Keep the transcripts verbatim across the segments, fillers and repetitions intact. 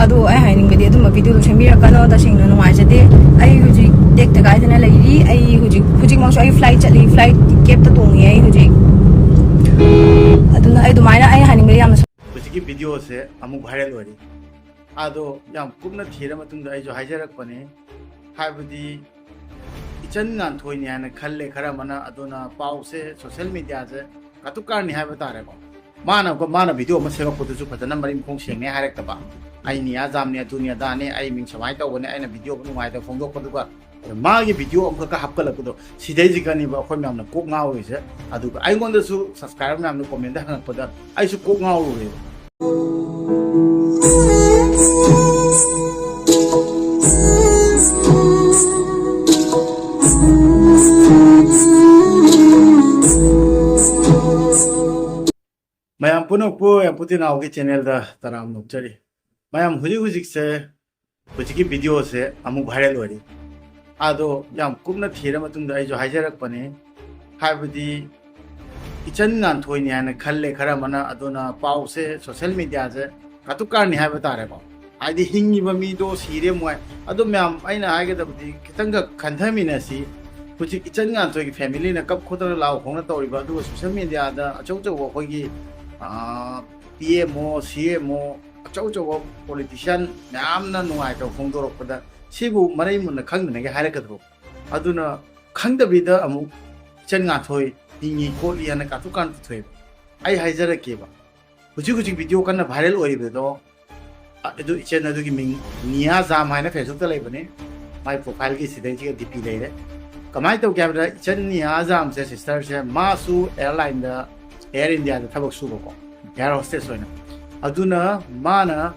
ꯑꯗꯣ ꯑꯩ ꯍꯥꯏꯅꯤꯡꯕꯗꯤ ꯑꯗꯨꯝꯕ ꯚꯤꯗꯤꯑꯣꯗꯣ ꯁꯦꯝꯕꯤꯔꯛꯀꯅꯣ꯫ ꯇꯁꯦꯡꯅ ꯅꯨꯡꯉꯥꯏꯖꯗꯦ꯫ ꯑꯩ ꯍꯧꯖꯤꯛ ꯇꯦꯛꯇ ꯀꯥꯏꯗꯅ ꯂꯩꯔꯤ꯫ ꯑꯩ ꯍꯧꯖꯤꯛ, ꯍꯧꯖꯤꯛꯃꯛꯁꯨ ꯑꯩ ꯐ꯭ꯂꯥꯏꯠ ꯆꯠꯂꯤ, ꯐ꯭ꯂꯥꯏꯠ ꯀꯦꯞꯇ ꯇꯣꯡꯉꯤ ꯑꯩ ꯍꯧꯖꯤꯛ꯫ ꯑꯗꯨꯅ ꯑꯩ ꯑꯗꯨꯃꯥꯏꯅ ꯑꯩ ꯍꯥꯏꯅꯤꯡꯕꯗꯤ ꯌꯥꯝꯅ ꯍꯧꯖꯤꯛꯀꯤ ꯚꯤꯗꯤꯑꯣꯁꯦ ꯑꯃꯨꯛ ꯚꯥꯏꯔꯦꯜ ꯑꯣꯏꯔꯤ꯫ ꯑꯗꯣ ꯌꯥꯝ ꯀꯨꯞꯅ ꯊꯤꯔ ꯃꯇꯨꯡꯗ ꯑꯩꯁꯨ ꯍꯥꯏꯖꯔꯛꯄꯅꯦ꯫ ꯍꯥꯏꯕꯗꯤ ꯏꯆꯟ ꯉꯥꯟꯊꯣꯏꯅꯤ ꯍꯥꯏꯅ ꯈꯜꯂꯦ ꯈꯔ ꯑꯃꯅ꯫ ꯑꯗꯨꯅ ꯄꯥꯎꯁꯦ ꯁꯣꯁꯦꯜ ꯃꯦꯗꯤꯌꯥꯁꯦ ꯀꯥꯇꯨ ꯀꯥꯔꯅꯤ ꯍꯥꯏꯕ ꯇꯥꯔꯦꯀꯣ꯫ ꯃꯥꯅ, ꯃꯥꯅ ꯚꯤꯗꯤꯑꯣ ꯑꯃ ꯁꯦꯝꯃꯛꯄꯗꯨꯁꯨ ꯐꯖꯅ ꯃꯔꯤꯡ ꯃꯈꯣꯡ ꯁꯦꯡꯅ ꯍꯥꯏꯔꯛꯇꯕ꯫ "ꯑꯩ ꯅꯤꯌꯥ ꯖꯥꯝꯅꯦ, ꯑꯗꯨꯅꯤ ꯑꯗꯥꯅꯦ, ꯑꯩ ꯃꯤꯡ ꯁꯨꯃꯥꯏꯅ ꯇꯧꯕꯅꯦ", ꯑꯩꯅ ꯚꯤꯗꯤꯑꯣ ꯑꯃ ꯅꯨꯡꯉꯥꯏꯇꯕ ꯐꯣꯡꯗꯣꯛꯄꯗꯨꯒ, ꯑꯗ ꯃꯥꯒꯤ ꯚꯤꯗꯤꯑꯣ ꯑꯃꯈꯛꯀ ꯍꯥꯞꯀꯠꯂꯛꯄꯗꯣ, ꯁꯤꯗꯩꯁꯤꯒꯅꯦꯕ ꯑꯩꯈꯣꯏ ꯃꯌꯥꯝꯅ ꯀꯣꯛ ꯉꯥꯎꯔꯤꯁꯦ꯫ ꯑꯗꯨꯒ ꯑꯩꯉꯣꯟꯗꯁꯨ ꯁꯕꯁꯀ꯭ꯔꯥꯏꯕꯔ ꯃꯌꯥꯝꯅ ꯀꯣꯃꯦꯟꯗ ꯍꯪꯉꯛꯄꯗ ꯑꯩꯁꯨ ꯀꯣꯛ ꯉꯥꯎꯔꯨꯔꯦꯕ꯫ ꯃꯌꯥꯝ ꯄꯨꯝꯅꯃꯛꯄꯨ ꯌꯥꯝꯄꯨꯇꯤ ꯅꯥꯎꯒꯤ ꯆꯦꯅꯦꯜꯗ ꯇꯔꯥꯝꯅ ꯑꯣꯛꯆꯔꯤ꯫ ꯃꯌꯥꯝ, ꯍꯧꯖꯤꯛ ꯍꯧꯖꯤꯛꯁꯦ, ꯍꯧꯖꯤꯛꯀꯤ ꯚꯤꯗꯤꯑꯣꯁꯦ ꯑꯃꯨꯛ ꯚꯥꯏꯔꯦꯜ ꯑꯣꯏꯔꯤ꯫ ꯑꯗꯣ ꯌꯥꯝ ꯀꯨꯞꯅ ꯊꯤꯔ ꯃꯇꯨꯡꯗ ꯑꯩꯁꯨ ꯍꯥꯏꯖꯔꯛꯄꯅꯦ꯫ ꯍꯥꯏꯕꯗꯤ ꯏꯆꯟ ꯉꯥꯟꯊꯣꯏꯅꯤ ꯍꯥꯏꯅ ꯈꯜꯂꯦ ꯈꯔ ꯑꯃꯅ꯫ ꯑꯗꯨꯅ ꯄꯥꯎꯁꯦ ꯁꯣꯁꯦꯜ ꯃꯦꯗꯤꯌꯥꯁꯦ ꯀꯥꯇꯨ ꯀꯥꯔꯅꯤ ꯍꯥꯏꯕ ꯇꯥꯔꯦꯀꯣ꯫ ꯍꯥꯏꯗꯤ ꯍꯤꯡꯉꯤꯕ ꯃꯤꯗꯣ ꯁꯤꯔꯦ ꯑꯃꯨꯛ ꯍꯥꯏ꯫ ꯑꯗꯣ ꯃꯌꯥꯝ, ꯑꯩꯅ ꯍꯥꯏꯒꯗꯕꯗꯤ ꯈꯤꯇꯪꯈꯛ ꯈꯟꯊꯃꯤꯟꯅꯁꯤ꯫ ꯍꯧꯖꯤꯛ ꯏꯆꯟ ꯉꯥꯟꯊꯣꯏꯒꯤ ꯐꯦꯃꯤꯂꯤꯅ ꯀꯞ ꯈꯣꯠꯇꯅ ꯂꯥꯎ ꯈꯣꯡꯅ ꯇꯧꯔꯤꯕ, ꯑꯗꯨꯒ ꯁꯣꯁꯦꯜ ꯃꯦꯗꯤꯌꯥꯗ ꯑꯆꯧ ꯑꯆꯧꯕ ꯑꯩꯈꯣꯏꯒꯤ, ꯑꯥ, ꯄꯤ ꯑꯦꯝ ꯑꯣ, ꯁꯤ ꯑꯦꯝ ꯑꯣ, ꯑꯆꯧ ꯑꯆꯧꯕ ꯄꯣꯂꯤꯇꯤꯁꯤꯌꯥꯟ ꯃꯌꯥꯝꯅ ꯅꯨꯡꯉꯥꯏꯇꯕ ꯐꯣꯡꯗꯣꯔꯛꯄꯗ ꯁꯤꯕꯨ ꯃꯔꯩ ꯃꯨꯟꯅ ꯈꯪꯗꯅꯒꯤ ꯍꯥꯏꯔꯛꯀꯗ꯭ꯔꯣ? ꯑꯗꯨꯅ ꯈꯪꯗꯕꯤꯗ ꯑꯃꯨꯛ ꯏꯆꯟ ꯉꯥꯟꯊꯣꯏ ꯍꯤꯡꯉꯤ ꯈꯣꯠꯂꯤ ꯍꯥꯏꯅ ꯀꯥꯇꯨ ꯀꯥꯔꯟ ꯄꯨꯊꯣꯛꯑꯦꯕ꯫ ꯑꯩ ꯍꯥꯏꯖꯔꯛꯀꯦꯕ, ꯍꯧꯖꯤꯛ ꯍꯧꯖꯤꯛ ꯚꯤꯗꯤꯑꯣ ꯀꯟꯅ ꯚꯥꯏꯔꯦꯜ ꯑꯣꯏꯔꯤꯕꯗꯣ, ꯑ-, ꯑꯗꯨ ꯏꯆꯟ ꯑꯗꯨꯒꯤ ꯃꯤꯡ ꯅꯤꯌꯥ ꯖꯥꯝ ꯍꯥꯏꯅ ꯐꯦꯁꯕꯨꯛꯇ ꯂꯩꯕꯅꯤ꯫ ꯃꯥꯏ ꯄ꯭ꯔꯣꯐꯥꯏꯜꯒꯤ ꯁꯤꯗꯩꯁꯤꯒ ꯗꯤ ꯄꯤ ꯂꯩꯔꯦ꯫ ꯀꯃꯥꯏꯅ ꯇꯧꯒꯦ ꯍꯥꯏꯕꯗ, ꯏꯆꯟ ꯅꯤꯌꯥ ꯖꯥꯝꯁꯦ, ꯁꯤꯁꯇꯔꯁꯦ, ꯃꯥꯁꯨ ꯑꯦꯌꯥꯔꯂꯥꯏꯟꯗ, ꯑꯦꯌꯥꯔ ꯏꯟꯗꯤꯌꯥꯗ ꯊꯕꯛ ꯁꯨꯕꯀꯣ, ꯑꯦꯌꯥꯔ ꯍꯣꯁꯇꯦꯁ ꯑꯣꯏꯅ꯫ ꯑꯗꯨꯅ ꯃꯥꯅ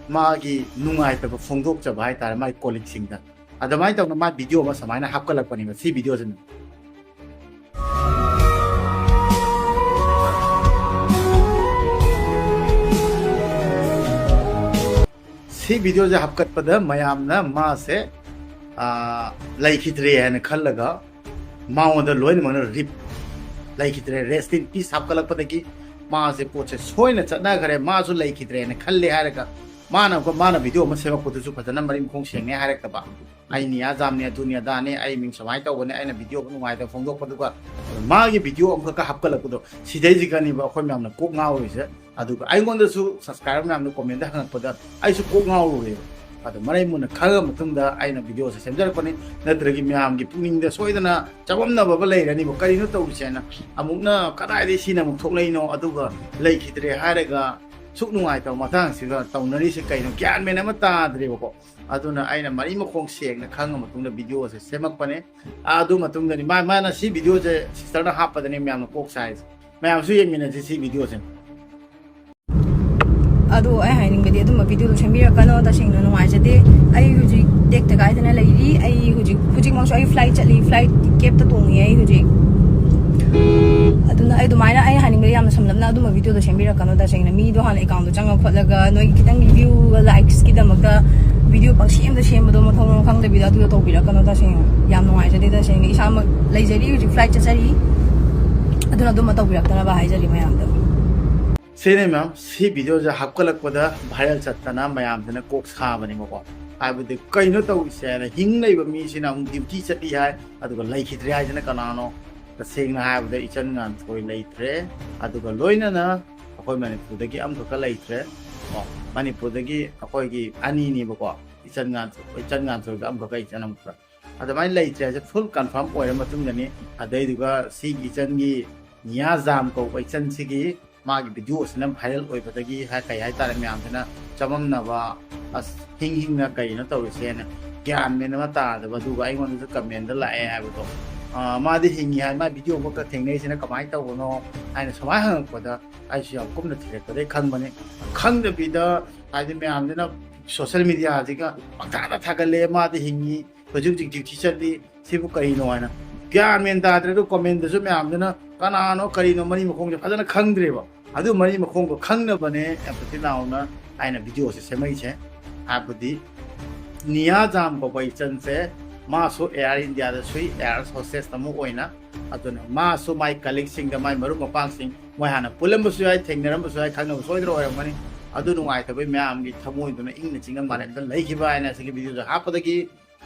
ꯃꯥꯒꯤ ꯅꯨꯡꯉꯥꯏꯇꯕ ꯐꯣꯡꯗꯣꯛꯆꯕ ꯍꯥꯏꯇꯥꯔꯦ ꯃꯥꯒꯤ ꯀꯣꯂꯤꯛꯁꯤꯡꯗ꯫ ꯑꯗꯨꯃꯥꯏꯅ ꯇꯧꯅ ꯃꯥ ꯚꯤꯗꯤꯑꯣ ꯑꯃ ꯁꯨꯃꯥꯏꯅ ꯍꯥꯞꯀꯠꯂꯛꯄꯅꯦꯕ꯫ ꯁꯤ ꯚꯤꯗꯤꯑꯣꯁꯤꯅ ꯁꯤ ꯚꯤꯗꯤꯑꯣꯁꯦ ꯍꯥꯞꯀꯠꯄꯗ ꯃꯌꯥꯝꯅ ꯃꯥꯁꯦ, ꯑꯥ, ꯂꯩꯈꯤꯗ꯭ꯔꯦ ꯍꯥꯏꯅ ꯈꯜꯂꯒ ꯃꯉꯣꯟꯗ ꯂꯣꯏꯅꯃꯛꯅ ꯔꯤꯞ, ꯂꯩꯈꯤꯗ꯭ꯔꯦ, ꯔꯦꯁ ꯏꯟ ꯄꯤꯁ ꯍꯥꯞꯀꯠꯂꯛꯄꯗꯒꯤ ꯃꯥꯁꯦ ꯄꯣꯠꯁꯦ ꯁꯣꯏꯅ ꯆꯠꯅꯈ꯭ꯔꯦ, ꯃꯥꯁꯨ ꯂꯩꯈꯤꯗ꯭ꯔꯦꯅ ꯈꯜꯂꯦ ꯍꯥꯏꯔꯒ ꯃꯥꯅ ꯑꯃꯨꯛꯀ ꯃꯥꯅ ꯚꯤꯗꯤꯑꯣ ꯑꯃ ꯁꯦꯝꯃꯛꯄꯗꯨꯁꯨ ꯐꯖꯅ ꯃꯔꯤ ꯃꯈꯣꯡ ꯁꯦꯡꯅ ꯍꯥꯏꯔꯛꯇꯕ꯫ "ꯑꯩ ꯅꯤꯌꯥꯖꯥꯝꯅꯦ, ꯑꯗꯨꯅꯤ ꯑꯗꯥꯅꯦ, ꯑꯩ ꯃꯤꯡ ꯁꯨꯃꯥꯏꯅ ꯇꯧꯕꯅꯦ", ꯑꯩꯅ ꯚꯤꯗꯤꯑꯣ ꯑꯃ ꯅꯨꯡꯉꯥꯏꯇꯕ ꯐꯣꯡꯗꯣꯛꯄꯗꯨꯒ ꯃꯥꯒꯤ ꯚꯤꯗꯤꯑꯣ ꯑꯃꯈꯛꯀ ꯍꯥꯞꯀꯠꯂꯛꯄꯗꯣ, ꯁꯤꯗꯩꯁꯤꯒꯅꯦꯕ ꯑꯩꯈꯣꯏ ꯃꯌꯥꯝꯅ ꯀꯣꯛ ꯉꯥꯎꯔꯤꯁꯦ꯫ ꯑꯗꯨꯒ ꯑꯩꯉꯣꯟꯗꯁꯨ subscriber ꯃꯌꯥꯝꯅ comment ꯍꯪꯉꯛꯄꯗ ꯑꯩꯁꯨ ꯀꯣꯛ ꯉꯥꯎꯔꯨꯔꯦꯕ꯫ ꯑꯗꯣ ꯃꯔꯩ ꯃꯨꯟꯅ ꯈꯪꯉ ꯃꯇꯨꯡꯗ ꯑꯩꯅ ꯚꯤꯗꯤꯑꯣꯁꯦ ꯁꯦꯝꯖꯔꯛꯄꯅꯤ꯫ ꯅꯠꯇ꯭ꯔꯒꯗꯤ ꯃꯌꯥꯝꯒꯤ ꯄꯨꯛꯅꯤꯡꯗ ꯁꯣꯏꯗꯅ ꯆꯃꯝꯅꯕ ꯑꯃ ꯂꯩꯔꯅꯤꯕ, "ꯀꯔꯤꯅꯣ ꯇꯧꯔꯤꯁꯦꯅ?" ꯑꯃꯨꯛꯅ "ꯀꯗꯥꯏꯗꯒꯤ ꯁꯤꯅ ꯑꯃꯨꯛ ꯊꯣꯛꯂꯛꯏꯅꯣ?" ꯑꯗꯨꯒ ꯂꯩꯈꯤꯗ꯭ꯔꯦ ꯍꯥꯏꯔꯒ ꯁꯨꯛ ꯅꯨꯡꯉꯥꯏꯇꯕ ꯃꯇꯥꯡꯁꯤꯒ ꯇꯧꯅꯔꯤꯁꯦ ꯀꯩꯅꯣ? ꯒ꯭ꯌꯥꯟ ꯃꯦꯟ ꯑꯃ ꯇꯥꯗ꯭ꯔꯦꯕꯀꯣ꯫ ꯑꯗꯨꯅ ꯑꯩꯅ ꯃꯔꯤ ꯃꯈꯣꯡ ꯁꯦꯡꯅ ꯈꯪꯉ ꯃꯇꯨꯡꯗ ꯚꯤꯗꯤꯑꯣꯁꯦ ꯁꯦꯝꯃꯛꯄꯅꯦ꯫ ꯑꯗꯨ ꯃꯇꯨꯡꯗꯅꯤ ꯃꯥ-, ꯃꯥꯅ ꯁꯤ ꯚꯤꯗꯤꯑꯣꯁꯦ sister ꯅ ꯍꯥꯞꯄꯗꯅꯦ ꯃꯌꯥꯝꯅ ꯀꯣꯛ ꯁꯥꯏꯁꯦ꯫ ꯃꯌꯥꯝꯁꯨ ꯌꯦꯡꯃꯤꯟꯅꯁꯤ ꯁꯤ ꯚꯤꯗꯤꯑꯣꯁꯦ꯫ ꯑꯗꯣ ꯑꯩ ꯍꯥꯏꯅꯤꯡꯕꯗꯤ ꯑꯗꯨꯝꯕ ꯚꯤꯗꯤꯑꯣꯗꯣ ꯁꯦꯝꯕꯤꯔꯛꯀꯅꯣ, ꯇꯁꯦꯡꯅ ꯅꯨꯡꯉꯥꯏꯖꯗꯦ꯫ ꯑꯩ ꯍꯧꯖꯤꯛ ꯇꯦꯛꯇ ꯀꯥꯏꯗꯅ ꯂꯩꯔꯤ꯫ ꯑꯩ ꯍꯧꯖꯤꯛ, ꯍꯧꯖꯤꯛꯃꯛꯁꯨ ꯑꯩ flight ꯆꯠꯂꯤ, flight cab ꯇ ꯇꯣꯡꯉꯤ ꯑꯩ ꯍꯧꯖꯤꯛ꯫ ꯑꯗꯨꯅ ꯑꯩ ꯑꯗꯨꯃꯥꯏꯅ, ꯑꯩ ꯍꯥꯏꯅꯤꯡꯕꯗꯤ ꯌꯥꯝꯅ ꯁꯝꯂꯞꯅ ꯑꯗꯨꯝꯕ ꯚꯤꯗꯤꯑꯣꯗꯣ ꯁꯦꯝꯕꯤꯔꯛꯀꯅꯣ꯫ ꯇꯁꯦꯡꯅ ꯃꯤꯗꯣ ꯍꯥꯟꯅ account ꯇꯣ ꯆꯪꯉ ꯈꯣꯠꯂꯒ ꯅꯣꯏꯒꯤ ꯈꯤꯇꯪ view ꯒ likes ꯀꯤꯗꯃꯛꯇ ꯚꯤꯗꯤꯑꯣ ꯄꯪꯁꯦꯝꯗ ꯁꯦꯝꯕꯗꯣ ꯃꯊꯣꯡ ꯃꯔꯝ ꯈꯪꯗꯕꯤꯗ ꯑꯗꯨꯗꯣ ꯇꯧꯕꯤꯔꯛꯀꯅꯣ꯫ ꯇꯁꯦꯡꯅ ꯌꯥꯝ ꯅꯨꯡꯉꯥꯏꯖꯗꯦ꯫ ꯇꯁꯦꯡꯅ ꯏꯁꯥꯃꯛ ꯂꯩꯖꯔꯤ, ꯍꯧꯖꯤꯛ flight ꯆꯠꯆꯔꯤ꯫ ꯑꯗꯨꯅ ꯑꯗꯨꯝꯕ ꯇꯧꯕꯤꯔꯛꯇꯅꯕ ꯍꯥꯏꯖꯔꯤ ꯃꯌꯥꯝꯗ꯫ ꯁꯤꯅꯦ ꯃꯌꯥꯝ, ꯁꯤ ꯚꯤꯗꯤꯑꯣꯁꯦ ꯍꯥꯞꯀꯠꯂꯛꯄꯗ viral ꯆꯠꯇꯅ ꯃꯌꯥꯝꯁꯤꯅ ꯀꯣꯛ ꯁꯥꯕꯅꯦꯕꯀꯣ꯫ ꯍꯥꯏꯕꯗꯤ ꯀꯩꯅꯣ ꯇꯧꯔꯤꯁꯦ ꯍꯥꯏꯅ, ꯍꯤꯡ ꯂꯩꯕ ꯃꯤꯁꯤꯅ ꯑꯃꯨꯛ duty ꯆꯠꯂꯤ ꯍꯥꯏ, ꯑꯗꯨꯒ ꯂꯩꯈꯤꯗ꯭ꯔꯦ ꯍꯥꯏꯁꯤꯅ ꯀꯅꯥꯅꯣ? ꯇꯁꯦꯡꯅ ꯍꯥꯏꯔꯕꯗ ꯏꯆꯟ ꯉꯥꯟꯊꯣꯏ ꯂꯩꯇ꯭ꯔꯦ, ꯑꯗꯨꯒ ꯂꯣꯏꯅꯅ ꯑꯩꯈꯣꯏ ꯃꯅꯤꯄꯨꯔꯗꯒꯤ ꯑꯃꯈꯛꯀ ꯂꯩꯇ꯭ꯔꯦ꯫ ꯀꯣ, ꯃꯅꯤꯄꯨꯔꯗꯒꯤ ꯑꯩꯈꯣꯏꯒꯤ ꯑꯅꯤꯅꯦꯕꯀꯣ, ꯏꯆꯟ ꯉꯥꯟꯊꯣꯏ, ꯏꯆꯟ ꯉꯥꯟꯊꯣꯏꯒ ꯑꯃꯈꯛꯀ ꯏꯆꯟ ꯑꯃꯈꯛꯀ꯫ ꯑꯗꯨꯃꯥꯏꯅ ꯂꯩꯇ꯭ꯔꯦ ꯍꯥꯏꯁꯦ full confirm ꯑꯣꯏꯔ ꯃꯇꯨꯡꯗꯅꯤ꯫ ꯑꯗꯩꯗꯨꯒ ꯁꯤꯒꯤ ꯏꯆꯟꯒꯤ ꯅꯤꯌꯥꯖꯥꯝ ꯀꯧꯕ ꯏꯆꯟꯁꯤꯒꯤ ꯃꯥꯒꯤ ꯚꯤꯗꯤꯑꯣꯁꯤꯅ viral ꯑꯣꯏꯕꯗꯒꯤ ꯍꯥꯏ-, ꯀꯩ ꯍꯥꯏꯇꯥꯔꯦ, ꯃꯌꯥꯝꯁꯤꯅ ꯆꯃꯝꯅꯕ, "ꯑꯁ, ꯍꯤꯡ ꯍꯤꯡꯅ ꯀꯩꯅꯣ ꯇꯧꯔꯤꯁꯦꯅ?" ꯒ꯭ꯌꯥꯟ ꯃꯦꯟ ꯑꯃ ꯇꯥꯗꯕ꯫ ꯑꯗꯨꯒ ꯑꯩꯉꯣꯟꯗꯁꯨ comment ꯗ ꯂꯥꯛꯑꯦ ꯍꯥꯏꯕꯗꯣ, "ꯑꯥ, ꯃꯥꯗꯤ ꯍꯤꯡꯉꯤ ꯍꯥꯏ, ꯃꯥ ꯚꯤꯗꯤꯑꯣ ꯑꯃꯈꯛ ꯊꯦꯡꯅꯩꯁꯤꯅ ꯀꯃꯥꯏꯅ ꯇꯧꯕꯅꯣ?" ꯍꯥꯏꯅ ꯁꯨꯃꯥꯏꯅ ꯍꯪꯉꯛꯄꯗ ꯑꯩꯁꯨ ꯌꯥꯝ ꯀꯨꯞꯅ ꯊꯤꯔꯛꯄꯗꯒꯤ ꯈꯪꯕꯅꯤ꯫ ꯈꯪꯗꯕꯤꯗ, ꯍꯥꯏꯗꯤ, ꯃꯌꯥꯝꯁꯤꯅ social media ꯁꯤꯒ ꯄꯪꯊꯥꯗ ꯊꯥꯒꯠꯂꯦ, "ꯃꯥꯗꯤ ꯍꯤꯡꯉꯤ, ꯍꯧꯖꯤꯛ ꯍꯧꯖꯤꯛ duty ꯆꯠꯂꯤ, ꯁꯤꯕꯨ ꯀꯔꯤꯅꯣ?" ꯍꯥꯏꯅ ꯒ꯭ꯌꯥꯟ ꯃꯦꯟ ꯇꯥꯗ꯭ꯔꯦ꯫ ꯑꯗꯨ comment ꯗꯁꯨ ꯃꯌꯥꯝꯗꯨꯅ "ꯀꯅꯥꯅꯣ, ꯀꯔꯤꯅꯣ?" ꯃꯔꯤ ꯃꯈꯣꯡꯁꯦ ꯐꯖꯅ ꯈꯪꯗ꯭ꯔꯦꯕ꯫ ꯑꯗꯨ ꯃꯔꯤ ꯃꯈꯣꯡꯗꯣ ꯈꯪꯅꯕꯅꯦ ꯑꯦꯝꯄꯇꯤ ꯅꯥꯎꯅ ꯑꯩꯅ ꯚꯤꯗꯤꯑꯣꯁꯦ ꯁꯦꯝꯃꯛꯏꯁꯦ꯫ ꯍꯥꯏꯕꯗꯤ ꯅꯤꯌꯥ ꯖꯥꯝ ꯀꯧꯕ ꯏꯆꯟꯁꯦ, ꯃꯥꯁꯨ Air India ꯗ ꯁꯨꯏ, air hostess ꯑꯃ ꯑꯣꯏꯅ꯫ ꯑꯗꯨꯅ ꯃꯥꯁꯨ ꯃꯥꯏ colleague ꯁꯤꯡꯗ, ꯃꯥꯏ ꯃꯔꯨꯞ ꯃꯄꯥꯡꯁꯤꯡ, ꯃꯣꯏ ꯍꯥꯟꯅ ꯄꯨꯜꯂꯝꯕꯁꯨ ꯌꯥꯏ, ꯊꯦꯡꯅꯔꯝꯕꯁꯨ ꯌꯥꯏ, ꯈꯪꯅꯕ ꯁꯣꯏꯗꯅ ꯑꯣꯏꯔꯝꯒꯅꯤ꯫ ꯑꯗꯨ ꯅꯨꯡꯉꯥꯏꯇꯕꯩ ꯃꯌꯥꯝꯒꯤ ꯊꯃꯣꯏꯗꯨꯅ ꯏꯪꯅ ꯆꯤꯛꯅ ꯃꯥꯂꯦꯝꯗ ꯂꯩꯈꯤꯕ ꯍꯥꯏꯅ ꯑꯁꯤꯒꯤ ꯚꯤꯗꯤꯑꯣꯁꯦ ꯍꯥꯞꯄꯗꯒꯤ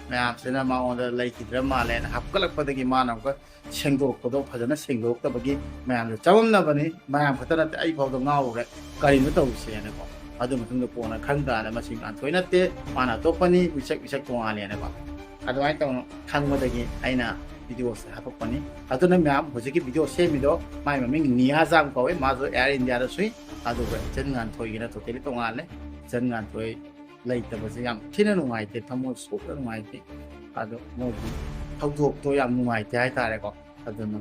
ꯃꯌꯥꯝꯁꯤꯅ ꯃꯉꯣꯟꯗ ꯂꯩꯈꯤꯗ꯭ꯔ ꯃꯥꯜꯂꯦꯅ ꯍꯥꯞꯀꯠꯂꯛꯄꯗꯒꯤ ꯃꯥꯅ ꯑꯃꯨꯛꯀ ꯁꯦꯡꯗꯣꯔꯛꯄꯗꯣ, ꯐꯖꯅ ꯁꯦꯡꯗꯣꯔꯛꯇꯕꯒꯤ ꯃꯌꯥꯝꯁꯦ ꯆꯃꯝꯅꯕꯅꯤ꯫ ꯃꯌꯥꯝ ꯈꯛꯇ ꯅꯠꯇꯦ, ꯑꯩ ꯐꯥꯎꯗ ꯉꯥꯎꯔꯨꯔꯦ, ꯀꯔꯤꯅꯣ ꯇꯧꯔꯤꯁꯦꯅꯀꯣ꯫ ꯑꯗꯨ ꯃꯇꯨꯡꯗ ꯀꯣꯟꯅ ꯈꯪ ꯀꯥꯟꯗ ꯃꯁꯤ ꯉꯥꯟꯊꯣꯏ ꯅꯠꯇꯦ, ꯃꯥꯅ ꯑꯇꯣꯞꯄꯅꯤ, ꯃꯤꯁꯛ ꯃꯤꯁꯛ ꯇꯣꯉꯥꯜꯂꯦꯅꯀꯣ꯫ ꯑꯗꯨꯃꯥꯏꯅ ꯇꯧꯅ ꯈꯪꯕꯗꯒꯤ ꯑꯩꯅ ꯚꯤꯗꯤꯑꯣꯁꯦ ꯍꯥꯄꯛꯄꯅꯤ꯫ ꯑꯗꯨꯅ ꯃꯌꯥꯝ ꯍꯧꯖꯤꯛꯀꯤ ꯚꯤꯗꯤꯑꯣ ꯁꯦꯝꯃꯤꯗꯣ, ꯃꯥꯏ ꯃꯃꯤꯡ ꯅꯤꯌꯥꯖꯥꯝ ꯀꯧꯋꯦ, ꯃꯥꯁꯨ ꯑꯦꯌꯔ ꯏꯟꯗꯤꯌꯥꯗ ꯁꯨꯏ꯫ ꯑꯗꯨꯒ ꯏꯆꯟ ꯉꯥꯟꯊꯣꯏꯒꯤꯅ ꯇꯣꯇꯦꯂꯤ ꯇꯣꯉꯥꯜꯂꯦ꯫ ꯏꯆꯟ ꯉꯥꯟꯊꯣꯏ ꯂꯩꯇꯕꯁꯦ ꯌꯥꯝ ꯊꯤꯅ ꯅꯨꯡꯉꯥꯏꯇꯦ, ꯊꯃꯣꯏ ꯁꯣꯛꯅ ꯅꯨꯡꯉꯥꯏꯇꯦ꯫ ꯑꯗꯣ ꯃꯣꯏꯒꯤ ꯊꯧꯗꯣꯛꯇꯣ ꯌꯥꯝ ꯅꯨꯡꯉꯥꯏꯇꯦ ꯍꯥꯏꯇꯥꯔꯦꯀꯣ꯫ ꯑꯗꯨꯅ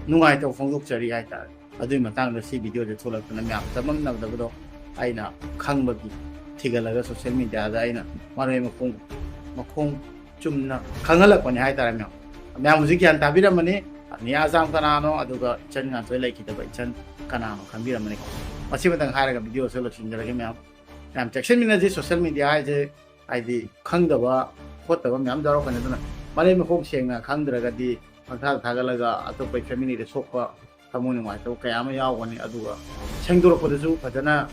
ꯅꯨꯡꯉꯥꯏꯇꯕ ꯐꯣꯡꯗꯣꯛꯆꯔꯤ ꯍꯥꯏꯇꯥꯔꯦ꯫ ꯑꯗꯨꯒꯤ ꯃꯇꯥꯡꯗ ꯁꯤ ꯚꯤꯗꯤꯑꯣꯁꯦ ꯊꯣꯛꯂꯛꯇꯅ ꯃꯌꯥꯝ ꯆꯃꯝꯅꯕꯗꯣ ꯑꯩꯅ ꯈꯪꯕꯒꯤ ꯊꯤꯒꯠꯂꯒ ꯁꯣꯁꯤꯌꯦꯜ ꯃꯤꯗꯤꯌꯥꯗ ꯑꯩꯅ ꯃꯔꯣꯏ ꯃꯈꯣꯡ, ꯃꯈꯣꯡ ꯆꯨꯝꯅ ꯈꯪꯍꯜꯂꯛꯄꯅꯦ ꯍꯥꯏꯇꯥꯔꯦ ꯃꯌꯥꯝ꯫ ꯃꯌꯥꯝ ꯍꯧꯖꯤꯛ ꯒ꯭ꯌꯥꯟ ꯇꯥꯕꯤꯔꯝꯃꯅꯤ, ꯅꯤꯌꯥꯖꯥꯝ ꯀꯅꯥꯅꯣ, ꯑꯗꯨꯒ ꯏꯆꯟ ꯉꯥꯟꯊꯣꯏ ꯂꯩꯈꯤꯗꯕ ꯏꯆꯟ ꯀꯅꯥꯅꯣ ꯈꯪꯕꯤꯔꯝꯃꯅꯤꯀꯣ꯫ ꯃꯁꯤꯃꯇꯪ ꯍꯥꯏꯔꯒ ꯚꯤꯗꯤꯑꯣꯁꯦ ꯂꯣꯏꯁꯤꯟꯖꯔꯒꯦ ꯃꯌꯥꯝ꯫ ꯃꯌꯥꯝ ꯆꯦꯛꯁꯤꯟꯃꯤꯟꯅꯁꯤ, ꯁꯣꯁꯤꯌꯦꯜ ꯃꯤꯗꯤꯌꯥ ꯍꯥꯏꯁꯦ ꯍꯥꯏꯗꯤ ꯈꯪꯗꯕ ꯈꯣꯠꯇꯕ ꯃꯌꯥꯝ ꯌꯥꯎꯔꯛꯀꯅꯤ꯫ ꯑꯗꯨꯅ ꯃꯔꯩ ꯃꯈꯣꯡ ꯁꯦꯡꯅ ꯈꯪꯗ꯭ꯔꯒꯗꯤ ꯄꯪꯊꯥꯗ ꯊꯥꯒꯠꯂꯒ ꯑꯇꯣꯞꯄ ꯐꯦꯃꯤꯂꯤꯗ ꯁꯣꯛꯄ, ꯊꯃꯣꯏ ꯅꯨꯡꯉꯥꯏꯇꯕ ꯀꯌꯥ ꯑꯃ ꯌꯥꯎꯒꯅꯤ꯫ ꯑꯗꯨꯒ ꯁꯦꯡꯗꯣꯔꯛꯄꯗꯁꯨ ꯐꯖꯅ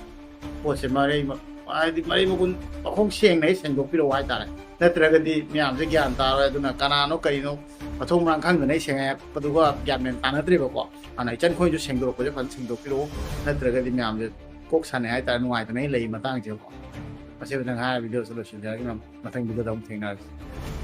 ꯄꯣꯠꯁꯦ ꯃꯔꯩ ꯃ-, ꯍꯥꯏꯗꯤ ꯃꯔꯩ ꯃꯒꯨꯟ ꯃꯈꯣꯡ ꯁꯦꯡꯅ ꯍꯦꯛ ꯁꯦꯡꯗꯣꯛꯄꯤꯔꯛꯑꯣ ꯍꯥꯏꯇꯥꯔꯦ꯫ ꯅꯠꯇ꯭ꯔꯒꯗꯤ ꯃꯌꯥꯝꯁꯦ ꯒ꯭ꯌꯥꯟ ꯇꯥꯔꯣꯏ꯫ ꯑꯗꯨꯅ ꯀꯅꯥꯅꯣ ꯀꯔꯤꯅꯣ ꯃꯊꯣꯡ ꯃꯔꯥꯡ ꯈꯪꯗꯅ ꯍꯦꯛ ꯁꯦꯡꯉꯛꯄꯗꯨꯒ ꯒ꯭ꯌꯥꯟ ꯃꯦꯟ ꯇꯥꯅꯗ꯭ꯔꯦꯕꯀꯣ꯫ ꯑꯗꯨꯅ ꯏꯆꯟ ꯈꯣꯏꯁꯨ ꯁꯦꯡꯗꯣꯔꯛꯄꯁꯦ ꯐꯖꯅ ꯁꯦꯡꯗꯣꯛꯄꯤꯔꯛꯑꯣ꯫ ꯅꯠꯇ꯭ꯔꯒꯗꯤ ꯃꯌꯥꯝꯁꯦ ꯀꯣꯛ ꯁꯥꯟꯅꯩ ꯍꯥꯏꯇꯥꯔꯦ, ꯅꯨꯡꯉꯥꯏꯇꯅ ꯍꯦꯛ ꯂꯩ ꯃꯇꯥꯡꯁꯦꯀꯣ꯫ ꯃꯁꯤ ꯈꯛꯇꯪ ꯍꯥꯏꯔ ꯚꯤꯗꯤꯑꯣꯁꯦ ꯂꯣꯏꯁꯤꯟꯖꯔꯒꯦ ꯃꯌꯥꯝ꯫ ꯃꯊꯪ ꯚꯤꯗꯤꯑꯣꯗ ꯑꯃꯨꯛ ꯊꯦꯡꯅꯔꯁꯤ꯫